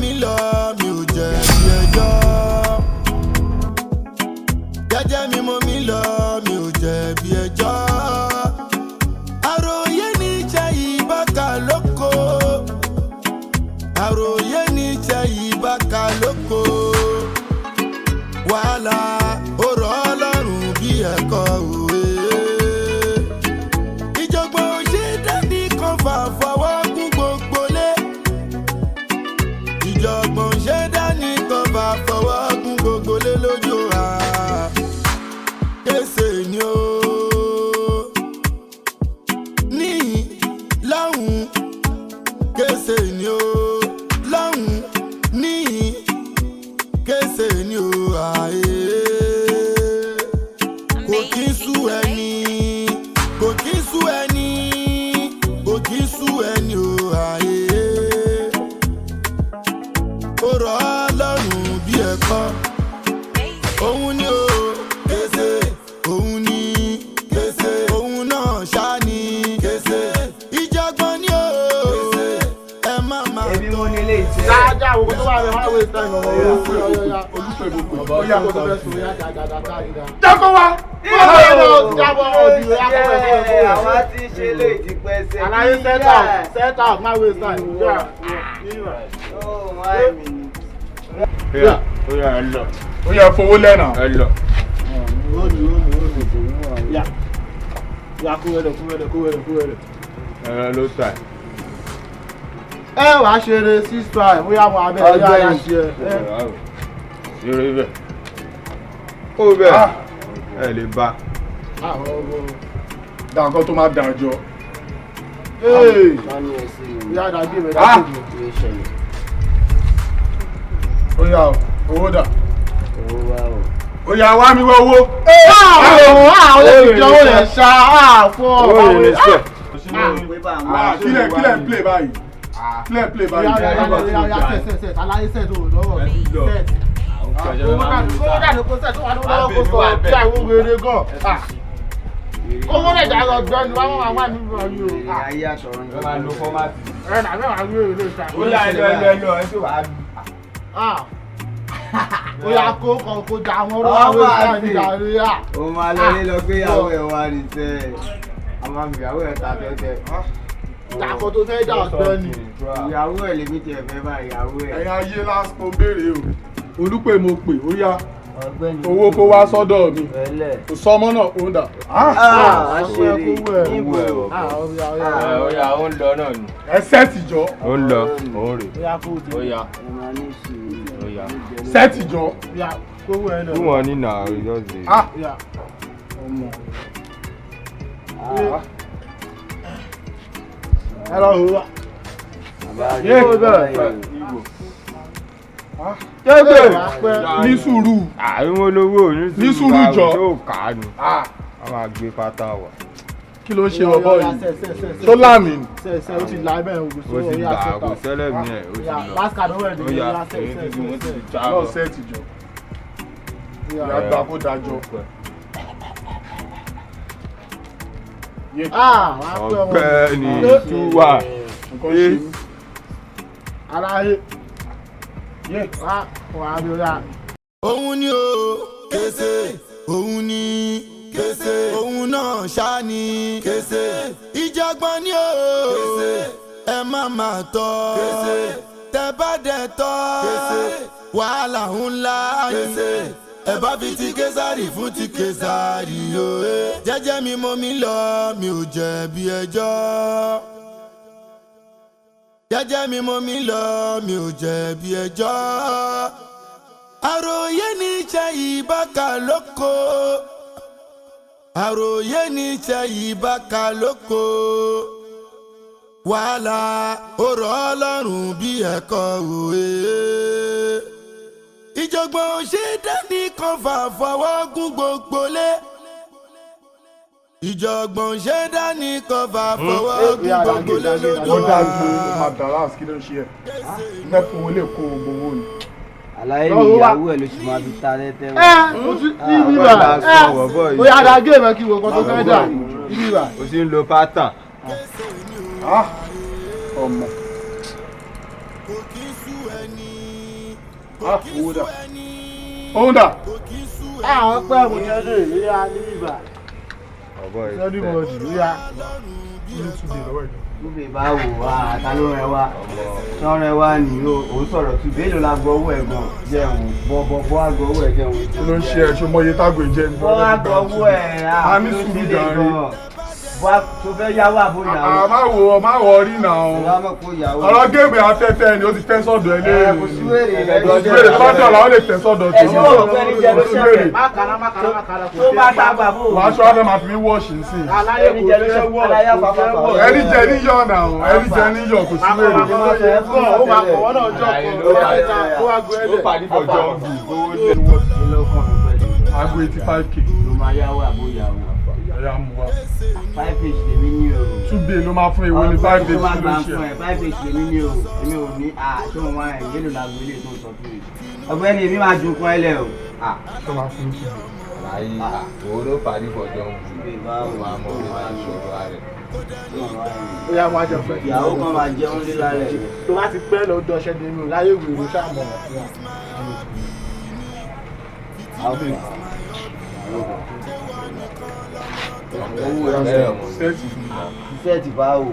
mi lọ, mi ò jẹ̀bi ẹjọ́. Jẹ́jẹ́ mi mo mi lọ, mi ò jẹ̀bi ẹjọ́. Àròyé ní jẹ́ ìbáka lóko. Àròyé ní jẹ́ ìbáka lóko. Wàhálà ó rọ̀ ọ́ lọ́rùn bí ẹ̀kọ́ òwe. Ìjọ̀gbọ̀n ò ṣe dání kan fà fọwọ́ gún gbogbo lé. Ìjọ̀gbọ̀n ò ṣe dání kan fà fọwọ́ gún gbogbo lé lójú wa. Kése ni ó. Níyìn lọ́hùn, kése ni ó. Lọ́hùn níyìn, kése ni ó. Àyè kò kí ń sú ẹni, kò kí ń sú ẹni, kò kí ń sú ẹni o. Àyè ó rọ̀ ọ́ lọ́rùn bí ẹ̀kọ́. Òun ni o kése, òun ni kése, òun náà ṣá ni kése. Ìjọ̀gbọ̀n ni o, ẹ má má Èmi mo ní ilé ìtẹ́. Dáadáa wo tó wà rẹ̀, má waste time ọmọ yẹn. Olùfẹ́ gbogbo. Ó yà kó tó fẹ́ sùn, ó yà dáadáa dáadáa. Jẹ́ kó wá. Ó ti jábọ̀ ọ̀dì, ó yà kó ẹ̀ kó ẹ̀ kó ẹ̀. Àwa ti ṣe lè ti pẹ́ sẹ́. Àlàyé set out, set out, má waste time. Yeah. Ó wá mi ni. Ó yá, ẹ lọ. Ó yẹ fowó lẹ́nà. Ẹ lọ. Yà. Yà kó wẹ̀lẹ̀, kó wẹ̀lẹ̀, kó wẹ̀lẹ̀, kó wẹ̀lẹ̀. Ẹran ló tà. Ẹ wàá ṣeré 6-5, bóyá mo abẹ́ ẹ̀ yára ṣe ẹ. Ṣeré bẹ́ẹ̀. Ó bẹ́ẹ̀. Ẹ lè bá. Àwọn ọmọ. Dà nǹkan tó máa dà jọ. Ee. Wọ́n ní ẹsẹ̀ mi. Bóyá dàgbé mi, dàgbé mi. Kí ló ṣẹlẹ̀? Ó yá o, owó dà. Owó wá o. Ó yá, wá mi wá owó. Àwọn olùjọ́wọ́ yẹn ṣá fún ọ. Owó yẹn ní sẹ̀. Kílẹ̀ kílẹ̀ ń play báyìí. Kílẹ̀ ń play báyìí. Yá set, set, set, aláyé set o lọ́wọ́ set. Kówó dàdé, kó set, ó wà lọ́wọ́ kó sọ bí àwọn wèrè gan. Kówó lè jà lọ gbẹ́nu, wọ́n máa wà nínú ọyún o. Ayé àtọ̀run ni. Ẹ máa lo format. Ẹ nà mẹ́wàá wèrè lè ṣá. Ó yá, ẹ lọ, ẹ lọ, ẹ lọ, ẹ tó wàá. Ó yà kó kàn kó jà àwọn ọ̀rọ̀ àwọn ìṣẹ́ ìjà rẹ̀ yà. Ó máa lọ ní lọ gbéyàwó ẹ̀ wá ní sẹ́. A máa fi ìyàwó ẹ̀ ta tẹ́tẹ́. Dàkọ̀ tó fẹ́ jà ọ̀gbẹ́ni. Ìyàwó ẹ̀ lèmi tiẹ̀ fẹ́ bá ìyàwó ẹ̀. Ẹ̀yin ayé last mo béèrè o. Olúpè mo pè, ó yá. Ọ̀gbẹ́ni. Owó kó wá sọ́dọ̀ mi. Pẹ̀lẹ́. Kò sọmọ náà, ó ń dà. Ah, ṣeré. Níbo? Ó yá, ó ń lọ náà ni. Ẹ set jọ. Ó ń lọ. Ó ń rè. Ó yá. Ẹ máa ní sùúrù. Ó yá. Set jọ. Kówó ẹ lọ. Fún wọn ní nà just dey. Ah. Ọmọ. Ẹ lọ wò wá. Yé. Igbo. Jẹ́gbẹ̀ ní sùúrù. Àwọn olówó ní Ní sùúrù jọ. Yóò kà á ni. A máa gbé pátá wà. Kí ló ń ṣe ọbọ yìí? Tó láàmì ni. Sẹ ó ti là bẹ́ẹ̀ ògùn. Ó ti gbà, kò sẹ́lẹ̀ mi ẹ̀, ó ti lọ. Last card ọwọ́ ẹ̀ Ó nìyẹn. yá, èyí tí mo ti já Lọ lọ. set jọ. Ìyá gbà kó dájọ́. Ọ̀gbẹ́ni Túwà. Nǹkan ṣe mí. Aláyé. Yé. Wá wà á bí ó yá. Òun ni o kése, òun ni kése, òun náà ṣá ni kése. Ìjọ̀gbọ̀n ni o kése, ẹ má má tọ́ kése, tẹ bá dẹ̀ tọ́ kése, wàhálà ńlá kése. Ẹ bá fi ti Késàrì fún ti Késàrì o. Jẹ́jẹ́ mi mo mi lọ, mi ò jẹ̀bi ẹjọ́. Jẹ́jẹ́ mi mo mi lọ, mi ò jẹ̀bi ẹjọ́. Àròyé ní jẹ́ ìbáka lóko. Àròyé ní jẹ́ ìbáka lóko. Wàhálà ó rọ̀ ọ́ lọ́rùn bí ẹ̀kọ́ òwe. Ìjọ̀gbọ̀n ò ṣe dání kan fà fọwọ́ gún gbogbo lé. Ìjọ̀gbọ̀n ò ṣe dání kan fà fọwọ́ gún gbogbo lé lójú Ó wa. dá gbé máa dà láàsì, kí ló ń ṣe ẹ̀? Fẹ́ fowó lè kó gbogbo owó ni. Àlàyé mi, Lọ́wọ́ wá. ìyàwó ẹ̀ ló sì máa fi ta tẹ́tẹ́. Ẹ o ti ní ibi bá ẹ ó yà dá géèmù ẹ kí wo kan tó fẹ́ dà ibi bá. O ti ń lo pátá. Ah! Ọmọ. Kò kí ń sú Owó dà. Òun dà. Àwọn pẹ́ mo jẹ́ lè rí ya ní ibà. Ọ̀bọ Sẹ́ni mo jù rí ya. Ní túbẹ̀ lọ́wọ́ ìjọ. Túbẹ̀ bá wò wá, ta ló rẹ wá? Tán rẹ wá ní o, òun sọ̀rọ̀ túbẹ̀ èlò la gbọ́ owó ẹ̀ gan jẹun, bọ́ bọ́ á gbọ́ owó ẹ̀ jẹun. Kí ló ń ṣe ẹ̀ ṣo mọ iye tágò ìjẹ́ ní Bọ́ á gbọ́ owó ẹ̀ A ní sùúrù jàre. Bọ́ á tó fẹ́ yáwó àbó ìyàwó. À má wo ọ má wọ rí nà ọ. Ìwà mọ̀ kó yàwó. Ọ̀rọ̀ géèmù afẹ́fẹ́ ni ó ti fẹ́ sọ́dọ̀ ẹ Ẹ léèrè. kò sí wèrè ẹ Kò sí wèrè tó bá dọ̀la ó lè fẹ́ sọ́dọ̀ Ẹ ṣé wọ́n fẹ́ ní jẹ ló Kò sí wèrè. ṣẹ̀fẹ̀. Má kàrà má kàrà má kàrà kò Tó bá tágbà bò. Wàá ṣọ́ afẹ́ máa fi mí wọ́ọ̀ṣì sí i. Aláyé kò fẹ́ wọ̀. Aláyé àfàfàfà. Ẹni jẹ níyọ̀ nà ọ, ẹni jẹ níyọ̀ kò sí wèrè. Ó máa kọ̀ wọ́n náà jọ kọ̀ ó wá ta ó wá gbé Ó ẹlẹ̀. pàdé for jungle kówó lé. Kí ló kàn mí pẹ̀lú? Aago 85K. Ló máa yáwó àbó ìyàwó. Ẹ̀yà mú wa. 5H lèmi ní o. 2 bay ló máa fún ìwé ní 5 days Tó máa kí ló gbà ń ṣe. fún ẹ, 5H lèmi ní o. Èmi ò ní à tó ń wá ẹ̀ yélò lágbo ilé tó ń sọ fún mi. Ọ̀gbẹ́ni èmi máa ju nǹkan ẹlẹ́ o. Tó máa fún 2 bay. Àlàyé owó ló pàdé for jungle. Túbẹ̀ bá Ó wò. máa mọ bí máa ń ṣòro rẹ̀. Ó yá máa jẹ fẹ́. Ìyàwó kan máa jẹun líla rẹ̀. Tó bá ti pẹ́ lọ dọ̀ṣẹ́ ni mi ò láyé wèrè ṣáà mọ̀. Owó rẹ̀ Sẹ́ẹ̀tì fún mi. sẹ́ẹ̀tì bá wò.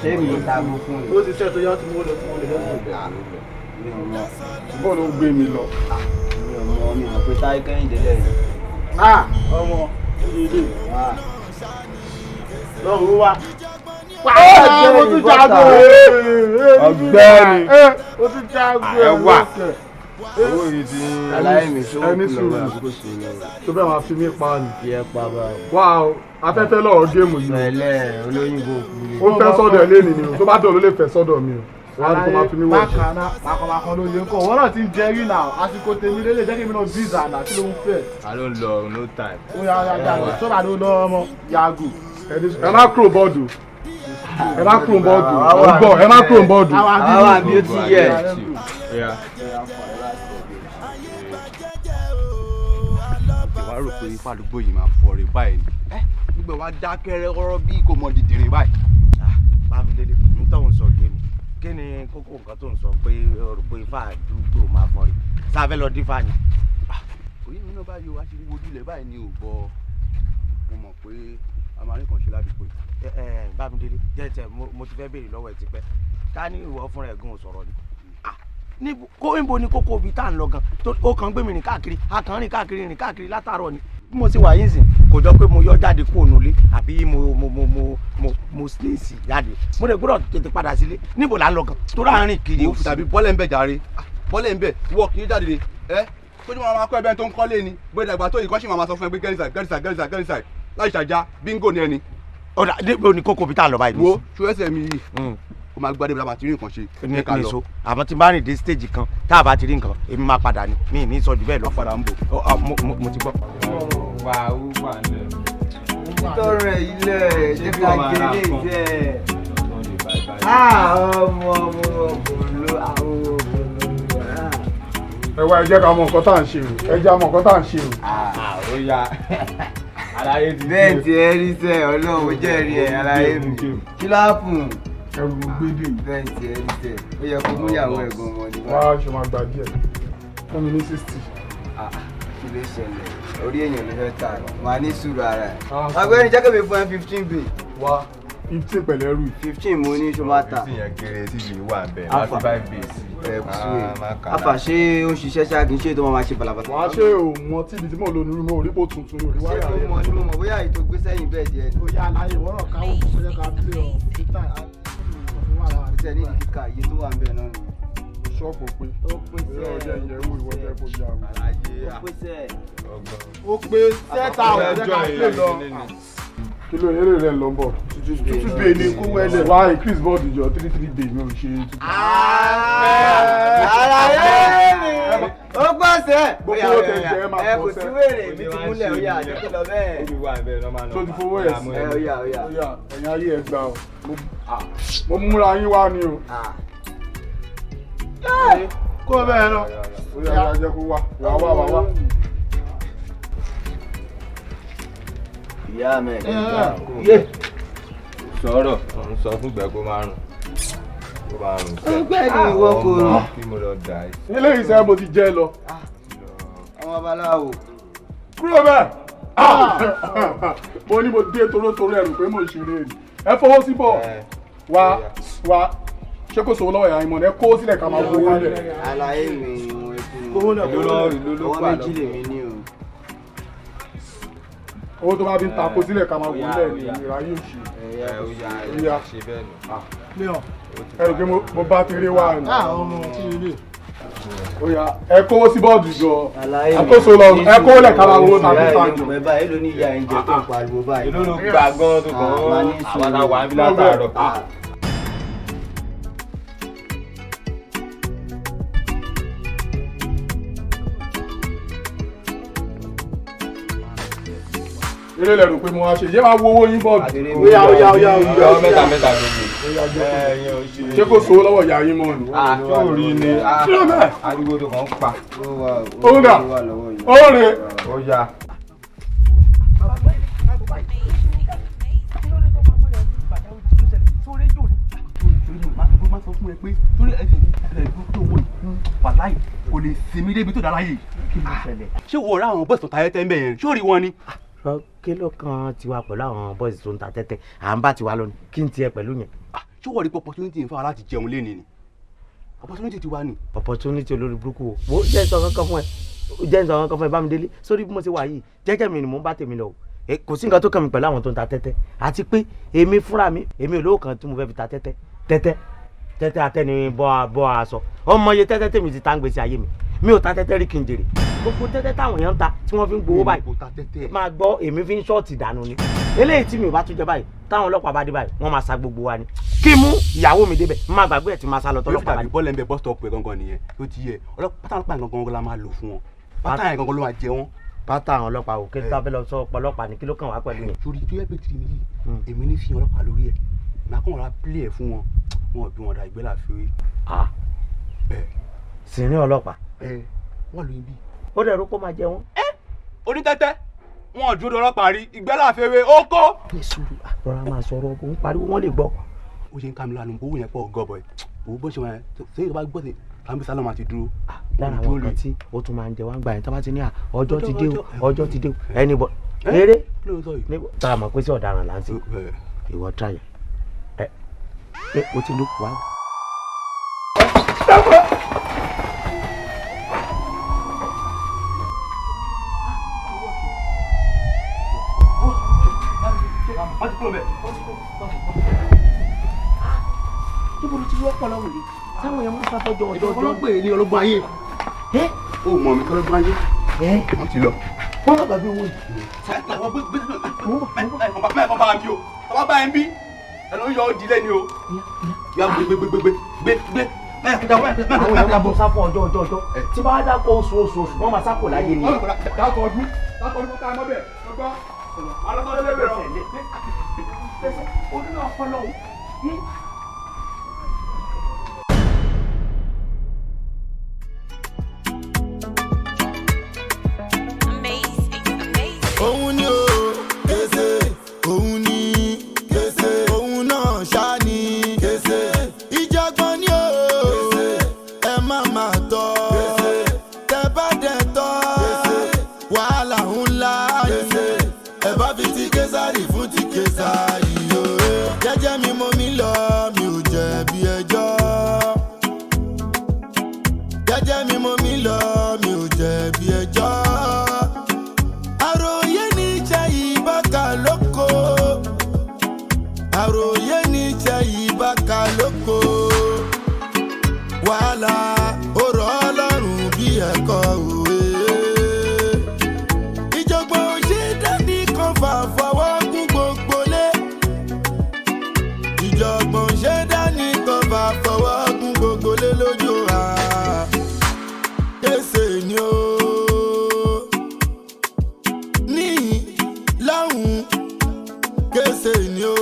Ṣé mi ló tago fún mi? Ó ti sẹ́ tó yá tí mo lọ tí mo lè lọ́sùn. Mi ò mọ̀. Bọ́ọ̀lù ó gbé mi lọ. Mi ò mọ̀ mi ò pé táyé kẹ́hìndé lẹ́yìn. Ah ọmọ ìdílé lọ́rùn wá. Pàá mo tún jago. Ọ̀gbẹ́ni. Mo tún jago. Ẹ wà. Owó yìí ti ń. Aláyé mi ṣó Ẹni kú sùúrù. lọ́wọ́ àkókò sí lọ́wọ́. Tó bẹ́ẹ̀ máa fi mí pa ni. Fi ẹ pa báwo. Wá o, afẹ́fẹ́ lọ̀rọ̀ géèmù yìí. Pẹ̀lẹ́ olóyìnbó kú ni. Ó fẹ́ sọ́dọ̀ ẹ lénìí ni o, tó bá dọ̀ ló lè fẹ́ sọ́dọ̀ mi o. Wàá ní kó máa fi mí wọ̀ṣẹ̀. Bákaná bákanbákan ló yẹ kọ́. Wọ́n náà ti ń jẹ rí náà. Àsìkò tèmi lélẹ̀ jẹ́ kí mi náà bíza náà kí ló ń fẹ́. A ló ń lọ no time. Ó yà yà yà sọ́ba ló lọ́ ọmọ yàgò. Ẹ má kúrò bọ́ọ̀dù. Ẹ má kúrò bọ́ọ̀dù. Ó gbọ́, ẹ má kúrò bọ́ọ̀dù. Àwa àbí ó ti yẹ. Yeah. Ìwà rò pé ifá àdúgbò yìí máa fọ rè báyìí ni ẹ gbogbo wa dákẹ́rẹ́ ọ̀rọ̀ bí kò mọ dìdìrín báyìí. Bámidélé n tó ń sọ yé mi, kí ni kókó nǹkan tó ń sọ pé o rò pé ifá àdúgbò máa fọ rí sáfẹ́ lọ dífá ni. Òye mi náà báyìí o, a ti ń wojú ilẹ̀ báyìí ni ò bọ̀, mo mọ̀ pé a máa rí nǹkan ṣe ládùúgbò yìí. Ẹ ẹ Bámidélé jẹ́ tẹ mo ti fẹ́ béèrè lọ́wọ́ ẹ tipẹ́, ká ní ìwọ fúnra ẹ̀ gan sọ̀rọ̀ ni. Ah, níbo kó níbo ni kókó ibi tá à ń lọ gan tó ó kàn ń gbé mi rìn káàkiri, a kàn ń rìn káàkiri rìn káàkiri látàárọ̀ ni. Bí mo ṣe wà yín sìn kò jọ pé mo yọ jáde kúrò nulẹ̀ àbí mo sneeze jáde, mo lè gbọ́dọ̀ tètè padà sílé. Níbo là ń lọ gan tó rà ń rìn kiri? Mo tàbí bọ́lẹ̀ ń bẹ̀ jàre. Ah, bọ́lẹ̀ ń bẹ̀ wọ́ kí n jáde de ẹ tójú máa máa kọ́ ẹbẹ́ tó ń kọ́lé ni bóyá ìdàgbà tó yìí kọ́ sì máa máa sọ fún ẹ pé gẹ́rìsà gẹ́rìsà gẹ́rìsà gẹ́rìsà láì ṣàjà bíngò ni ẹni. Ọ̀dà níbo ni kókó ibi tá à ń lọ báyìí? Wo ṣó ẹsẹ̀ mi yìí, ó máa gbádùn bí a máa ti rí nǹkan ṣe. Ní Jẹ́ ká ní lọ. so àmọ́ tí n bá rìn dé stage kan tá a bá ti rí nǹkan, èmi máa padà ni, mi ì ní sọ jù bẹ́ẹ̀ lọ. Padà ń bò. Ọ, ọ, mo ti gbọ́. Wà ó wà nílẹ̀. Tọrọ ẹ ilẹ̀ jẹ́ ká Ṣé bí jẹ wọ́n máa ra ilé nǹkan? ìjẹ́. Wọ́n lè bá ibà. Ọmọ ọmọ ògbòló àwọn ògbòló. Ẹ wá, ẹ jẹ́ ká mọ nǹkan tá à ń ṣe o. Ẹ jẹ́ á mọ nǹkan tá à ń ṣe o. Ó yá. Àlàyé ti Bẹ́ẹ̀ tí ẹ rí sẹ́, Ọlọ́run jẹ́rìí ẹ̀ aláyé mi. Kí ló fún? Ẹrù gbédè. Bẹ́ẹ̀ tí ẹ rí sẹ́, ó yẹ kó mú ìyàwó ẹ̀gbọ́n wọn ní Wá ṣe máa gbà díẹ̀. Fún mi ní 60. Kí ló ṣẹlẹ̀? Orí èèyàn ló fẹ́ tà, màá ní sùúrù ara ẹ̀. Ọ̀gbẹ́ni jẹ́ kí mi fún ẹ 15 bay. Wá 15 pẹ̀lú ẹrù yìí. 15 mo ní ṣo máa tà. 15 yẹn kéré tí mi wà bẹ́ẹ̀. Alpha. Láti 5 days. Ẹ kò sí Ah, má kà á. Afa ṣé ó ń ṣiṣẹ́ ṣáà kì í ṣe tó máa ṣe balabala. Wàá ṣe o mọ tíbi tí mò ń lo nínú mo rí pò tuntun ní orí Ṣé wáyà mo rẹ̀. mọ̀ ni mo mọ̀ bóyá èyí tó gbé sẹ́yìn bẹ́ẹ̀ díẹ̀ ni. Ó yá aláyé ìwọ náà káwọ́ kó jẹ́ ká play ọ̀ títà. Kò tẹ̀ ní kíkà iye tó wà ń bẹ̀ náà nìyẹn. Ṣọ́ọ̀pù pé. Ó pèsè. Ìyá ọjọ́ ìyẹ̀wò ìwọ jẹ́ kó yà wò. Ó pèsè. Ó pé sẹ́ta ò jẹ́ ká play lọ. Kí ló eré rẹ̀ ń lọ bọ̀? 2 bay ni kó wẹ́lẹ̀. Wá increase board jọ 3 3 bay mi ò ṣe two. Àlàyé mi. Ó pèsè. Gbogbo owó tẹ jẹ ẹ máa Ẹ pọ̀ kò sẹ́. sí wèrè mi ti múlẹ̀ ó yà jẹ́ kó lọ bẹ́ẹ̀. Ó wà bẹ́ẹ̀ normal Tó ti fowó ẹ̀ sí. Ẹ ó yà ó yà. Ó yá, ẹ̀yin ayé ẹ gbà o. Mo múra yín wá ni o. Kó bẹ́ẹ̀ lọ. Ó yá, ó yá, jẹ́ kó wá. Wá wá wá wá. Ìyá mi. Sọ̀rọ̀ ń sọ fún gbẹ̀gbọ́ márùn. Ọgbẹ́ni ìwọ kò rò. Eléyìí sẹ́yìn mo ti jẹ́ lọ. Àwọn babaláwo. Kúrò bẹ́ẹ̀. Mo ní mo dé torótoró ẹrù pé mo ń ṣeré ni. Ẹ fọwọ́ sí bọ̀. Wá wá ṣé kò sówó lọ́wọ́ ìyá ìmọ̀ ni ẹ kó sílẹ̀ ká máa gbowó lẹ̀. Àlàyé mi ìwọ̀n ẹkún. Ọwọ́ méjì lèmi ní o. Owó tó bá fi ń ta kó sílẹ̀ ká máa wò lẹ̀ ní ìrà yóò ṣe. Ẹ rò pé mo bá ti rí wá ni. Oya ẹ kówó sí bọ́ọ̀dù jọ. Àkóso lọ ẹ kówó lẹ̀ ká máa wò tàbí tàjọ. Ẹ bá èlò ní ìyá ẹ̀ ń jẹ tó ń pariwo báyìí. Èló ló gbà gan tó kàn án àwọn àwọn àbí látàárọ̀. Eré lẹ rò pé mo wá ṣe yé máa wo owó yín bọ́ọ̀dù. Oya oya oya oya. Ọwọ́ mẹ́ta mẹ́ta ló gbé. Ṣé kò sówó lọ́wọ́ ìyá yín mọ́ ni? Tó rí ni Kúrò bẹ́ẹ̀. ariwo tó kàn ń pa. Owó dà owó rè. Ó yá. Mo sọ fún ẹ pé torí ẹsẹ̀ ẹ̀ tó wọ yìí wàláì kò lè sinmi débi tó dára yìí. Ṣé wo ra àwọn bọ́ọ̀sì tó ta tẹ́tẹ́ ń bẹ̀ yẹn? Ṣé ó rí wọn ni? Kí ló kan tiwa pẹ̀lú àwọn bọ́ọ̀sì tó ń ta tẹ́tẹ́? À ń bá tiwa lọ ni kí n tiẹ̀ pẹ̀lú yẹn. Ṣé wọ́n rí pé opportunity ń fáwọn láti jẹun léni ni? Opportunity ti wá ni. Opportunity olórí burúkú o. Wo jẹ́ ìsọ̀ kankan fún ẹ. Jẹ́ ìsọ̀ kankan fún ẹ Bámidélé. Sórí bí mo ṣe wà yìí, jẹ́jẹ́ mi ni mò ń bá tèmi lọ o. Kò sí nǹkan tó kàn mí pẹ̀lú àwọn tó ń ta tẹ́tẹ́. Àti pé èmi fúnra mi, èmi olówó kan tí mo fẹ́ fi ta tẹ́tẹ́. Tẹ́tẹ́ tẹ́tẹ́ atẹ́ni bọ́ aṣọ. Ọmọ iye tẹ́tẹ́ tèmi ti ta ń gbèsè ayé mi. Mi ò ta tẹ́tẹ́ rí kí n jèrè. Gbogbo tẹ́tẹ́ táwọn èèyàn ń ta tí wọ́n fi ń gbowó báyìí. Máa gbọ́ èmi fi ń ṣọ́ọ̀tì dànù ni. Eléyìí tí mi ò bá tún jẹ báyìí, táwọn ọlọ́pàá bá dé báyìí, wọ́n máa sa gbogbo wa ni. Kí mú ìyàwó mi débẹ̀, má gbàgbé ẹ̀ tí máa sá lọ tọ́lọ́pàá bá dé. Bọ́ọ̀lù ẹ̀ ń bẹ bus stop ẹ̀ gangan nìyẹn tó ti yẹ. Pátá ọlọ́pàá gangan la máa lò fún wọn. Pátá yẹn gangan ló máa jẹ wọ́n. Pátá àwọn ọlọ́pàá ò kí ló fẹ́ lọ sọ ọlọ́pàá ni kí ló kàn wá pẹ̀lú yẹn. Sórí tó yẹ pé tìrì mi yìí, èmi ní fi ọlọ́pàá lórí ẹ̀. Màá kàn ra play ẹ̀ fún wọn. Wọn ò bí wọn da ìgbẹ́ làfiwé. Sìnrín ọlọ́pàá. Wọ́n lu ibi. Ó dẹ̀ rú kó máa jẹ wọ́n. Onítẹ́tẹ́ wọn ò dúró ọlọ́pàá rí ìgbẹ́ làfiwé ó kó. Ní sùúrù rọra máa sọ̀rọ̀ òun pariwo wọ́n lè gbọ́. Ó ṣe ń ká mi lánàá owó yẹn pọ̀ gọ́bọ̀ ẹ̀ òun bó ṣe wọn sẹ́yìn tó bá gbọ́ sí tàbí sálọ̀ máa ti dúró. Lára àwọn kan tí ó tún máa ń jẹ wá ń gbà yẹn tó bá ti ní à ọjọ́ ti dé o ọjọ́ ti dé o ẹni bọ̀ eré tá a mọ̀ pé sí ọ̀daràn là ń sìn ìwọ tíráyà ẹ ẹ o ti lù wá. Níbo ló ti rí ọpọlọ wèrè táwọn èèyàn máa ń sáfọjọ ọjọ́ ọjọ́. Ọlọ́gbọ̀n èyí ni ọlọ́gbọ̀n ayé. Ó mọ̀ mi kọ́lọ́gbọ̀n ayé. Wọ́n ti lọ. Wọ́n má gbàgbé owó yìí. Mẹ́ẹ̀kan bá mi o, ọba bá ẹ ń bí, ẹ ló ń yọ ọ́ di lẹ́ni o. Yà gbé gbé gbé gbé gbé. Àwọn èèyàn máa ń sáfọ ọjọ́ ọjọ́ ọjọ́. Tí bá dákọ̀ oṣù oṣù oṣù, wọ́n máa sákò láyé ni. Dákọ̀ ọdún, dákọ̀ ọdún ká mọ́ bẹ̀, lọ́gbọ́n. Alọ́sọ́dọ́ lè bẹ̀rẹ̀. Orí ọpọlọ o. Òun ni o kése, òun ni kése, òun náà ṣá ni kése. Ìjàgbọ́n ni o kése, ẹ má má tọ́ kése, tẹ bá dẹ̀ tọ́ kése, wàhálà ńlá kése, ẹ bá fi ti késàrì fún ti késàrì o. Jẹ́jẹ́ mi mo mi lọ, mi ò jẹ̀bi ẹjọ́. Jẹ́jẹ́ mi mo mi lọ, mi ò jẹ̀bi ẹjọ́. Àròyé ní jẹ́ ìbáka lóko. Àròyé ní jẹ́ ìbáka lóko. Wàhálà ó rọ̀ ọ́ lọ́rùn bí ẹ̀kọ́ òwe. Ìjọ̀gbọ̀n ò ṣe dání kan fà fọwọ́ gún gbogbo lé. Ìjọ̀gbọ̀n ò ṣe dání kan fà fọwọ́ gún gbogbo lé lójú à. Kése ni o. Níyìn láwùn kése ni o.